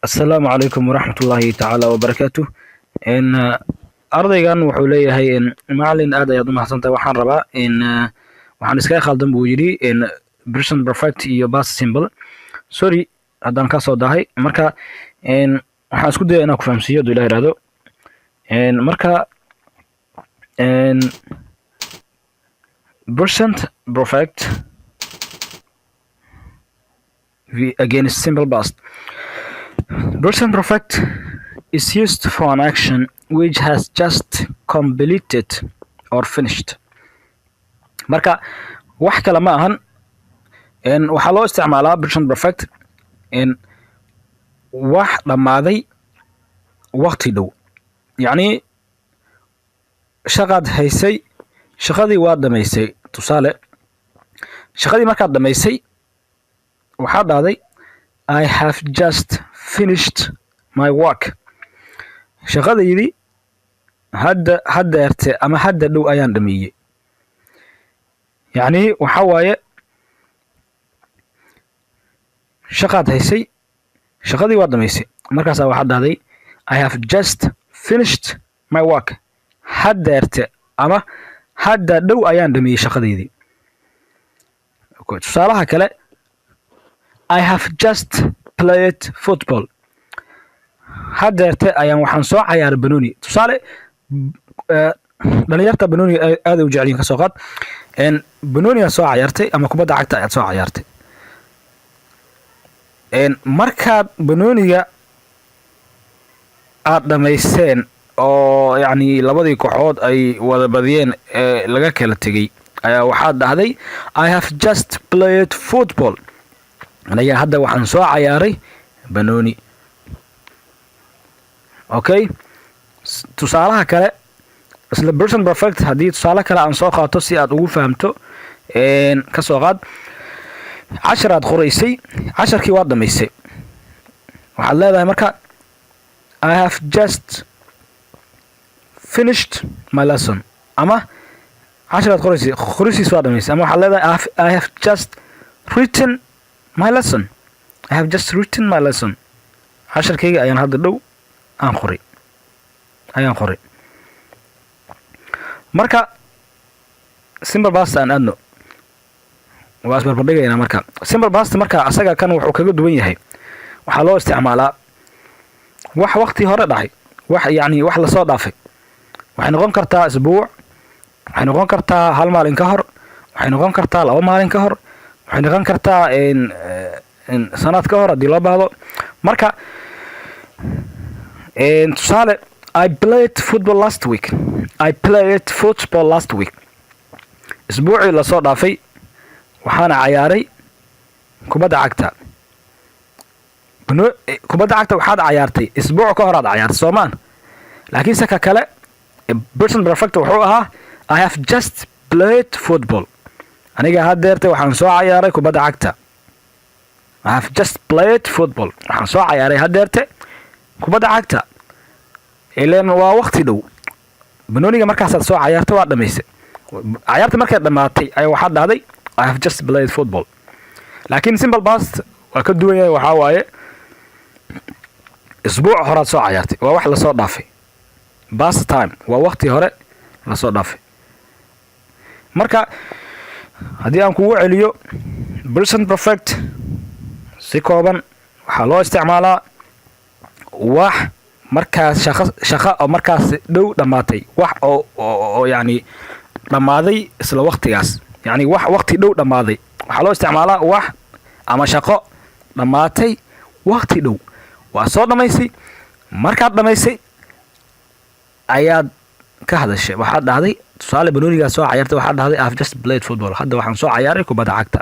Asalaamu calaykum waraxmatullaahi tacaala wabarakaatu. Ardaygan wuxuu leeyahay, "Macalin, aad ayaad u mahadsantahay. Waxaan rabaa in waxaan iskaga khaldan," buu yidhi, "present perfect iyo past simple. Sorry haddaan ka soo dahay." Marka waxaan isku daya inaan ku fahamsiiyo, hadduu Ilah ihahdo. Marka present perfect against simple past. Present perfect is used for an action which has just completed or finished. Marka wax kale ma ahan, waxaa loo isticmaalaa present perfect wax dhammaaday waqti dhow. Yacni shaqaad haysay, shaqadii waa dhamaysay. Tusaale, shaqadii markaad dhamaysay waxaad dhahday, "I have just finished my work." Shaqadaydii hadda haddeerte ama hadda dhow ayaan dhameeyey. Yacni waxa waaye, shaqaad haysay, shaqadii waa dhamaysay, markaasaa waxaad dhahday, "I have just finished my work." Haddeerte ama hadda dhow ayaan dhameeyey shaqadeydii. Okay, tusaalaha kale, I have just played football. Haddeerte ayaan waxaan soo cayaaray banooni. Tusaale, dhalinyarta banooniga aad ay u jecel yihiin. Ka soo qaad banooni aad soo cayaartay ama kubadda cagta ayaad soo cayaartay. Markaad banooniga aad dhamayseen oo yacni labadii kooxood ay wada badiyeen ee laga kala tegey ayaa waxaad dhahday, "I have just played football." Aniga hadda waxaan soo cayaaray banooni. Okay, tusaalaha kale, isla present perfect haddii tusaale kale aan soo qaato si aad ugu fahamto, ka soo qaad cashar aad qoraysay, casharkii waad dhamaysay. Waxaad leedahay marka, "I have just finished my lesson." Ama cashar aad qoraysay, qorisiis waa dhamaysay, ama waxaad leedahay, I have just written my lesson. I have just written my lesson." Casharkayga ayaan hadda dhow aan qoray, ayaan qoray. Marka simple past aan aadno, waa isbarbardhigaynaa. Marka simple past, marka asaga kan wuxuu kaga duwan yahay, waxaa loo isticmaalaa wax waqti hore dhacay, wax yacni wax lasoo dhaafay. Waxay noqon kartaa isbuuc, waxay noqon kartaa hal maalin ka hor, waxay noqon kartaa 2 maalin ka hor, waxay noqon kartaa sanad ka hor haddii loo baahdo. Marka tusaale, I played football last week. I played football last week. Isbuucii lasoo dhaafay waxaana cayaaray kubadda cagta. Kubadda cagta waxaad cayaartay isbuuc ka hor aad cayaartay, soomaan? Laakiinse ka kale, present perfect, wuxuu ahaa, "I have just played football." Aniga haddeerte waxaan soo cayaaray kubadda cagta. I have just played football. Waxaan soo cayaaray haddeerte kubadda cagta. Ileen waa waqti dhow, banooniga markaasaad soo cayaartay, waa dhamaysay cayaarta. Markay dhammaatay ayaa waxaad dhahday, "I have just played football." Laakiin simple past waa ka duwan yahay. Waxaa waaye isbuuc horaad soo cayaartay, waa wax lasoo dhaafay. Past time waa waqti hore lasoo dhaafay. Marka haddii aan kugu celiyo, present perfect si kooban waxaa loo isticmaalaa wax markaas shaqo, shaqo oo markaas dhow dhammaatay, wax oo yacni dhammaaday isla waqtigaas, yacni wax waqti dhow dhammaaday. Waxaa loo isticmaalaa wax ama shaqo dhammaatay waqti dhow. Waa soo dhammaysay, markaad dhammaysay ayaad ka hadashay. Waxaad dhahday, tusaale, banoonigaa soo cayaartay, waxaad dhahday, "I've just played football." Hadda waxaan soo cayaaray kubadda cagta.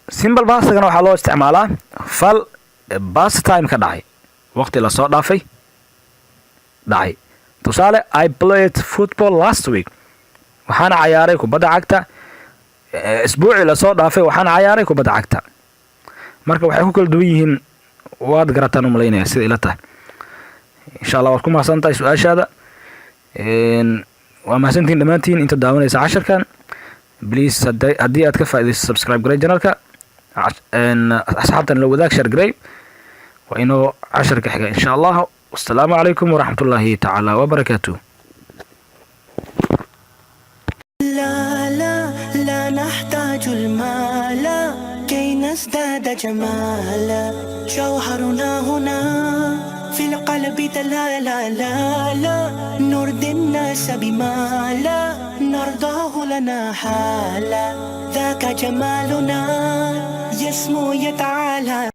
Simple pastigana waxaa loo isticmaalaa fal past time ka dhacay, waqti lasoo dhaafay dhacay. Tusaale, I played football last week. Waxaana cayaaray kubadda cagta isbuucii lasoo dhaafay, waxaana cayaaray kubadda cagta. Marka waxay ku kala duwan yihiin waad garataan u malaynaya sida ila tahay. Insha Allah waad ku mahadsan tahay su-aashaada. Waa mahadsantihiin dhammaantiin inta daawanaysa casharkan. Please, haddii aad ka faaidayso, subscribe garay channelka, asxaabtan la wadaag, share garay. Waa inoo casharka xiga, insha Allah. Wasalaamu calaykum waraxmatullaahi tacaala wabarakaatuh. لا لا لا نحتاج المال كي نزداد جمالا، جوهرنا هنا في القلب تلالا. لا لا نرضي الناس بما لا نرضاه لنا حالا، ذاك جمالنا يسمو يتعالى.